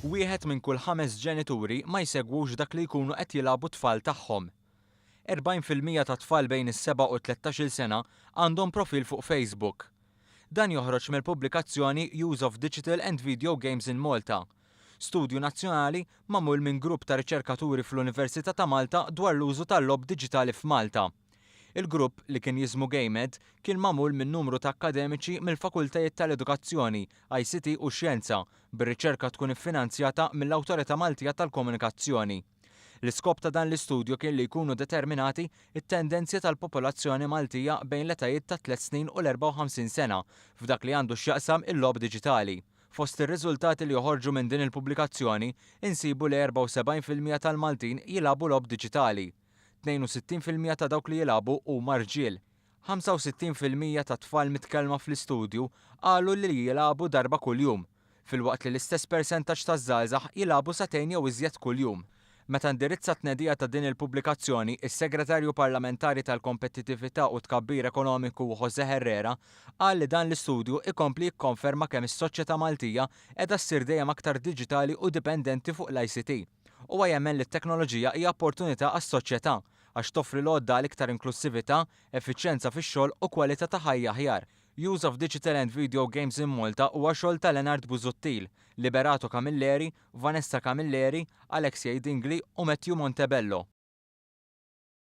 Wieħed minn kull ħames ġenituri ma jsegwux dak li jkunu qed jilagħbu t-tfal tagħhom. 40% tat-tfal bejn is-seba' u t-tlettax-il sena għandhom profil fuq Facebook. Dan joħroġ mill-pubblikazzjoni Use of Digital and Video Games in Malta, studju nazzjonali magħmul minn grupp ta' riċerkaturi fl-Università ta' Malta dwar l-użu tal-logħob diġitali f'Malta. Il-grupp, li kien jismu GameEd, kien magħmul minn numru ta' akkademiċi mill-fakultajiet tal-Edukazzjoni, ICT u Xjenza, bir-riċerka tkun iffinanzjata mill-Awtorità Maltija tal-Komunikazzjoni. L-iskop ta' dan l-istudju kien li jkunu determinati t-tendenzi tal-popolazzjoni Maltija bejn l-etajiet ta' tliet snin u l-54 sena f'dak li għandu x'jaqsam il-logħob diġitali. Fost ir-riżultati li joħorġu minn din il-pubblikazzjoni insibu li 74% tal-Maltin jilagħbu logħob diġitali. 62% ta' dawk li jilagħbu huma rġiel. 65% tat-tfal mitkellma fl-istudju qalu li jilagħbu darba kuljum, filwaqt li l-istess persentaġġ ta' żgħażagħ jilagħbu sagħtejn jew iżjed kuljum. Meta indirizza t-tnedija ta' din il-pubblikazzjoni, is-Segretarju Parlamentari tal-Kompettitività u Tkabbir Ekonomiku José Herrera qal li dan l-istudju ikompli jikkonferma kemm is-soċjetà Maltija qiegħda ssir dejjem aktar diġitali u dipendenti fuq l-ICT. Huwa jemmen li t-teknoloġija hija opportunità għas-soċjetà għax toffri l-għodda għal iktar inklussività, effiċjenza fix-xogħol u kwalità ta' ħajja aħjar. Use of Digital and Video Games in Malta huwa xogħol ta' Leonard Busuttil, Liberato Camilleri, Vanessa Camilleri, Alexei Dingli u Matthew Montebello.